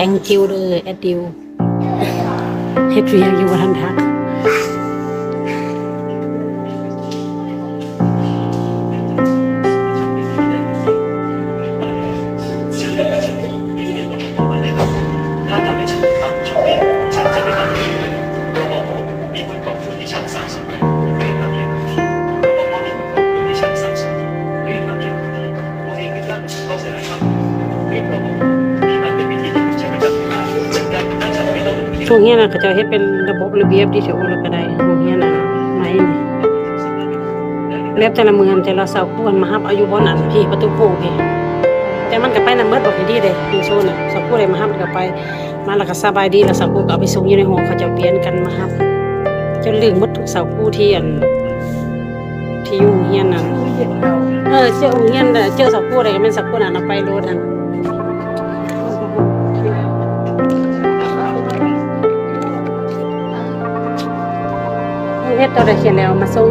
Thank you ເດີ ແອັດດິວ ເຮັດວຽກຢູ່ ບໍ່ທັນທັກ. ໂຮງຮຽນນະ ເຂົາເຈົ້າເຮັດເປັນລະບົບລະບຽບດີເທວ ແລ້ວກໍໄດ້ໂຮງຮຽນນະ ໃໝ່ນີ້ ແບບແຕ່ລະເມືອງ ແຕ່ລະເສົາຄູນມາຮັບເອົາຢູ່ບ່ອນອັນພີ້ ປະຕູໂຂງພີ້ ແຕ່ມັນກໍໄປນຳເໝິດ ບໍ່ດີເດ້ ຢູ່ໂຊນນະ ເສົາຄູໃດມາຮັບກໍໄປ ມາແລ້ວກໍສະບາຍດີ ແລ້ວເສົາຄູກໍເອົາໄປສົ່ງຢູ່ໃນຫ້ອງ ເຂົາເຈົ້າປ່ຽນກັນມາຮັບ ຈົນລືມໝົດທຸກເສົາຄູທີ່ອັນ ທີ່ຢູ່ໂຮງຮຽນນັ້ນ ເອີ ເຈົ້າໂຮງຮຽນ ເຈົ້າເສົາຄູໃດກໍແມ່ນເສົາຄູນັ້ນເອົາໄປໂລດຫັ້ນ. ເຮັດຕົວໃດຂຽນແລ້ວມາສົ່ງ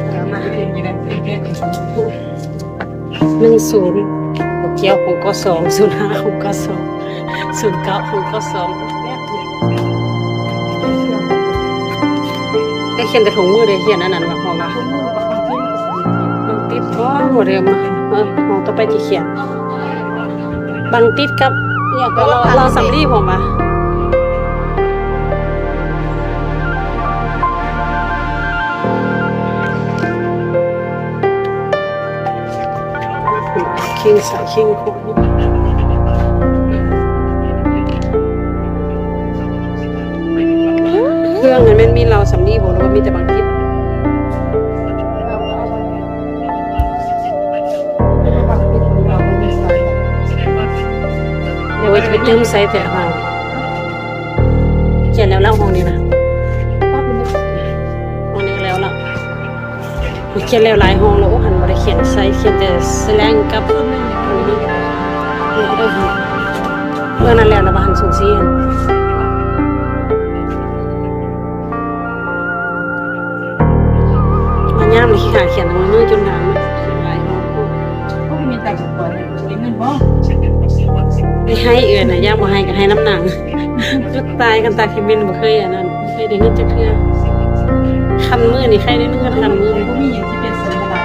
ເອີ ມາ ໜຶ່ງສູນ ຫົວຂຽວຂອງ ກສອງ ສູນຫ້າຂອງ ກສອງ ສູນເກົ້າຂອງ ກສອງ ໄດ້ຂຽນແຕ່ຖົງມືເດ້ ຂຽນອັນນັ້ນວ່າ ຫ້ອງລະ ບັງຕິດ ໂອ້ ບໍ່ໄດ້ມາ ເອີ ຫ້ອງຕໍ່ໄປທີ່ຂຽນ ບັງຕິດກັບ ອີ່ຫຍັງກໍ ລາວ ລາວສຳລີ ຜົມວ່າ. ເຄັ່ງຊ້າຍເຄັ່ງຂວາ ເຄື່ອງຫັ້ນແມ່ນມີລາວສຳລີບໍ່ ຫຼືວ່າມີແຕ່ບັງກິດ? ໂອ້ຍ ໄປຕື່ມໃສ່ແຕ່ລະຫ້ອງ ຂຽນແລ້ວລະ ຫ້ອງນີ້ນະ ຫ້ອງນີ້ກໍແລ້ວລະ. ຂຽນແລ້ວຫຼາຍຫ້ອງແລ້ວ ໂອ້ ຫັ້ນບໍ່ໄດ້ຂຽນໃສ່ ຂຽນແຕ່ສະແລງກັບ ເອີ ນັ້ນແລ້ວລະ ວ່າຫັ້ນສູນສີ່ ມາຍາມນີ້ຂີ້ຂາດຂຽນ ມື້ຈົນນານ ຂຽນຫຼາຍຫ້ອງໂພດ. ໂອ້ຍ ມີຕາສະປອຍ ໄດ້ເງິນບໍ່? ໄດ້ໃຫ້ເອື້ອຍນະ ຢ້ານບໍ່ໃຫ້ກໍໃຫ້ນຳນາງ. ຈຸກຕາຍ ຄັນຕາຂີ້ເໝັນບໍ່ເຄີຍອັນນັ້ນ ບໍ່ເຄີຍໄດ້ເງິນຈັກເທື່ອ. ຄັນມື້ນີ້ໃຄໜຶ່ງ ຄັນ ຄັນມື້ນີ້ ບໍ່ມີຫຍັງຊິເປັນສັນຍາລັກ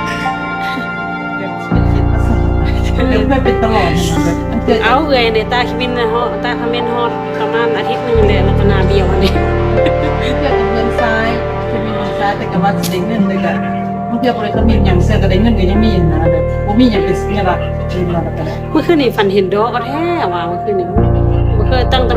ແບບຊິເປັນເຂດປະສົງ ເປັນ ເປັນຕະຫຼອດຫັ້ນນະ ແບບມັນເກີດ ເອົາ ເອື້ອຍໃນຕາຂີ້ເໝັນນະ ເນາະ ຕາຂະເໝັນຮອດປະມານອາທິດໜຶ່ງແຫຼະ ແລ້ວກໍໜ້າບ້ຽວຫັ້ນເດ ເກີດກັບເຮືອນຊາຍ ເປັນເຮືອນຊາຍ ແຕ່ກໍວ່າຊິໄດ້ເງິນ ແຕ່ກໍບາງເທື່ອບໍ່ໄດ້ຄຳເໝັນຫຍັງ ເທື່ອກໍໄດ້ເງິນກໍຍັງມີນະ ແບບບໍ່ມີຫຍັງເປັນສັນຍາລັກ ເມື່ອຄືນນີ້ຝັນເຫັນດອກເອົາແທ້ວ່າ ເມື່ອຄືນນີ້ ບໍ່ເຄີຍຕັ້ງ